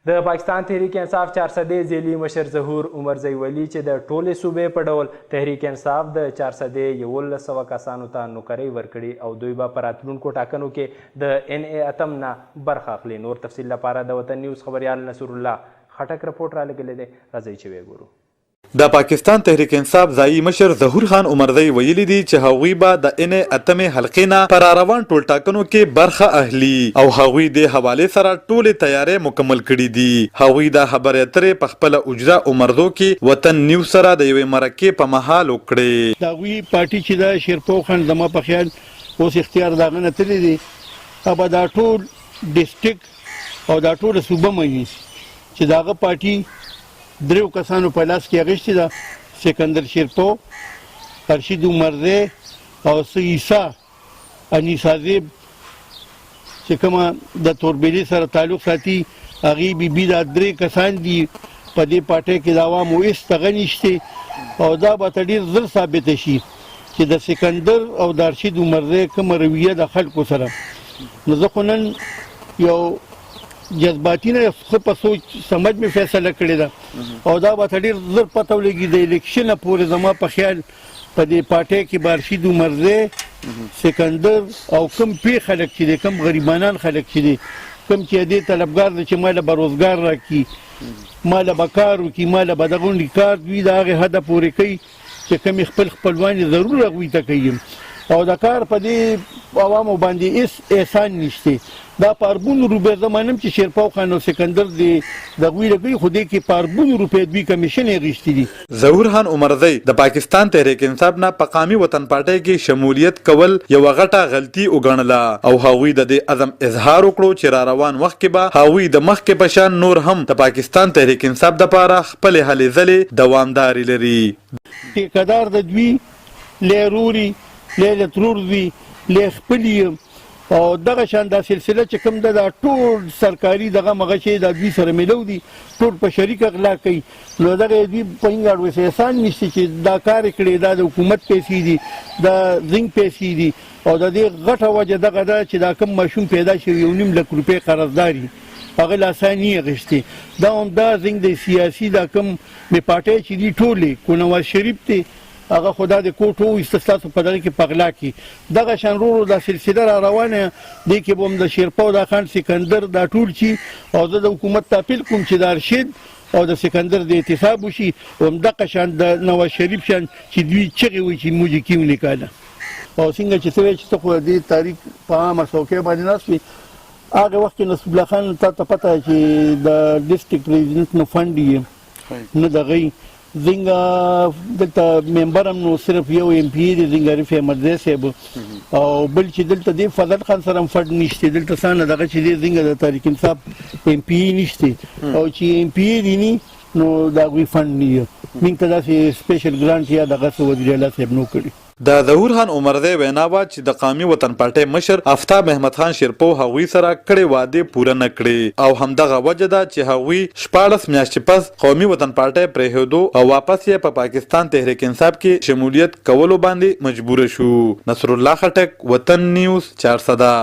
د پاکستان تحریک انصاف چارسدې ذیلي مشر ظهور عمرزی ولي چې د ټولې صوبې په ډول تحریک انصاف د چارسدې 1100 کسانو ته نوکرۍ ورکړي او دوی به په راتلونکو ټاکنو کې د این ای اتم نه برخه اخلي. نور تفصیل لپاره د وطن نیوز خبریال نصرالله خټک رپورټ رالېږلی دی، راځئ چې ویې ګورو. د پاکستان تحریک انصاف ځايي مشر ظهور خان عمرزی ویلي دي چې هغوی به د انې اتمې حلقې نه په راروان ټولټاکنو کې برخه اخلي او هغوی دې حوالې سره ټولې تیارۍ مکمل کړي دي. هغوی دا خبرې اترې په خپله حجره عمرزو کې وطن نیوز سره د یوې مرکې په مهال وکړې. د هغوی پارټي چې ده شیرپاو خان زما په خیال اوس اختیار د هغه نه تللی دی هغه به دا ټول ډسټرکټ او دا ټوله صوبه مني چې د هغه پارټي دریو کسانو په لاس کې اخیستې ده، سکندر شیرپو، ارشید عمرزی او څه عیسی انیسا زیب چې کومه د توربیلې سره تعلق ساتي هغې بي بي دا درې کسان دي. په دې پارټۍ کې د عوامو هېڅ دغه نشته او دا به ته ډېر زر ثابته شي چې د سکندر او د ارشید عمرزی کومه رویه د خلکو سره. نو زه خو نن یو جذباتي نه ښه په سوچ سمج مې فیصله کړې ده او دا به ته ډېر زر پته ولګي. د الیکشنه پورې زما په خیال په دې پارټۍ کې به ارشید عمرزی، سکندر او کوم پی خلک چې دی، کوم غریبانان خلک چې دی، کوم چې دې طلبګار دی چې ما له به روزګار راکړي، ما له به کار وکړي، ما له به دغه غونډې کار، دوی د هغې حده پورې کوي چې کوم خپل خپلوان یې ضرور هغوی ته کوي او د کار په دې عوامو باندې هېڅ احسان نشته. دا په اربونو روپۍ زه منم چې شیرپاو خان او سکندر دې د هغوی لګوي، خو دې کې په اربونو روپۍ دوی کمیشن یې اخیستي دي. ظهور خان عمرزی د پاکستان تحریک انصاف نه په قامي وطن پارټۍ کې شمولیت کول یوه غټه غلطي وګڼله او هغوی د دې عزم اظهار وکړو چې راروان وخت کې به هغوی د مخکې په شان نور هم د پاکستان تحریک انصاف دپاره خپلې هلې ځلې دوامدارې لري. ټیکه دار د دوی له روري له له ترور زوی له خپلي او دغه شان دا سلسله چې کوم ده دا ټول سرکاري دغه مغه چې دا دوی سره ملو دي، ټول په شریکه غلا کوي. نو دغه دوی په هیڅ اړه احسان نشته چې دا کار کړي، دا د حکومت پیسې دي، دا زنګ پیسې دي. او د دې غټه وجه دغه ده چې دا کوم ماشوم پیدا شوی 1.5 لک روپۍ قرضداري هغه لا سا نه اخیستې. دا هم دا زنګ د سیاسي دا کوم مې پارټۍ چې دي ټولې کو نواز شریف دی هغه خدا د کوټ وویسته ستاسو په دغه کې په غلا کې دغه شان ورو دا سلسله را روانه دې کې به هم د شیرپاو دا خان سکندر دا ټول چی. او زه د حکومت ته اپیل کوم چې د ارشد او د سکندر د احتساب وشي او هم دغه شان د نواز شریف شان چې دوی چغې وایي چې موږ کیو نکاله. او څنګه چې ته وایې چې ته خو د دې تاریخ په عامه څوکۍ باندې ناست وې هغه وخت کې نصیب الله خان تا ته پته چې د ډسټرکټ پریزیډنټ نو فنډ یې نه دغه ځنګه دلته ممبر هم نو صرف یو ایم پي دی ځنګه عارف احمد زی صاحب او بل چې دلته دی فضل خان سره هم فنډ نشته. دلته سانه دغه چې دی ځنګه د تحریک انصاف ایم پي نشته او چې ایم پي دی نی نو د هغوی فنډ نه موږ ته داسې سپیشل ګرانټ یا دغه څه وزیر اعلی صاحب نو کړي. د ظهور خان عمرزی وینا وه چې د قامي وطن پارټۍ مشر افتاب احمد خان شیرپو هغوی سره کړې وعدې پوره نه کړې او همدغه وجه ده چې هغوی 16 میاشتې پس قومي وطن پارټۍ پرېښودو او واپس یې په پاکستان تحریک انصاف کې شمولیت کولو باندې مجبور شو. نصرالله خټک، وطن نیوز، چارسده.